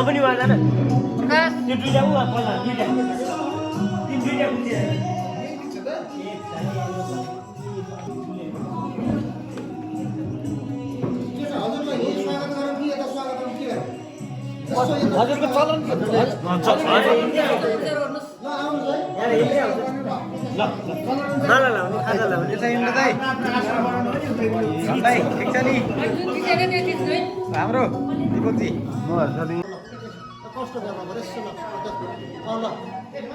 पनि वहाँ जान त्यो दुईटा ऊ पहिला दुईटा तिन दुईटा बुझ्यो हजुरको चलन हाम्रो दिपकजी कस्तो गर्नु पर्यो यसो ल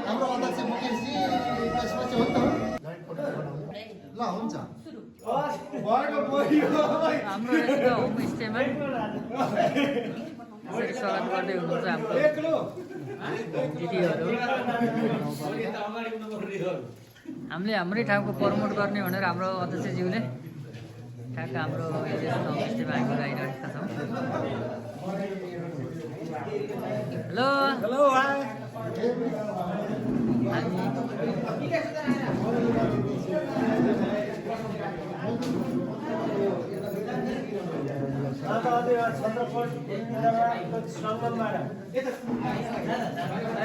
हाम्रो अध्यक्ष मुकेशजी त्यसपछि हो त ल हुन्छ हाम्रो होमस्टेमा स्वागत गर्दै हुनुहुन्छ हाम्रो दिदीहरू हामीले हाम्रै ठाउँको प्रमोट गर्ने भनेर हाम्रो अध्यक्षज्यूले ठ्याक्क हाम्रो होमस्टेमा हामी गइरहेका छौँ हेलो हेलो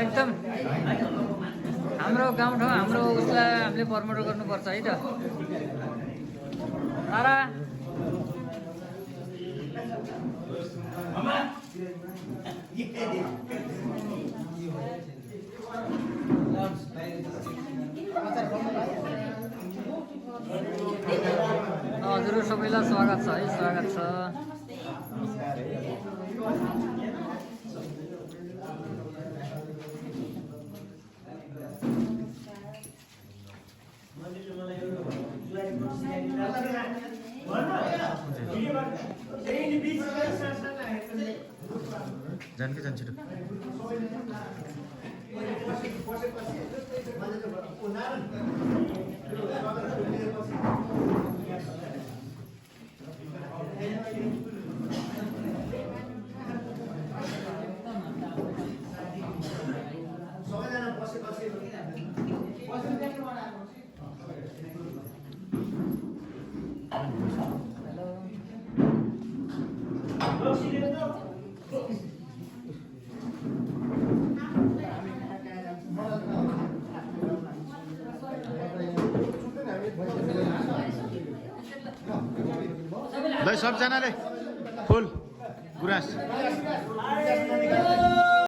एकदम हाम्रो गाउँठाउँ हाम्रो उसलाई हामीले प्रमोट गर्नुपर्छ है त तारा हजुर सबैलाई स्वागत छ है स्वागत छ जान के जान्छ ल सबजनाले फुल गुराँस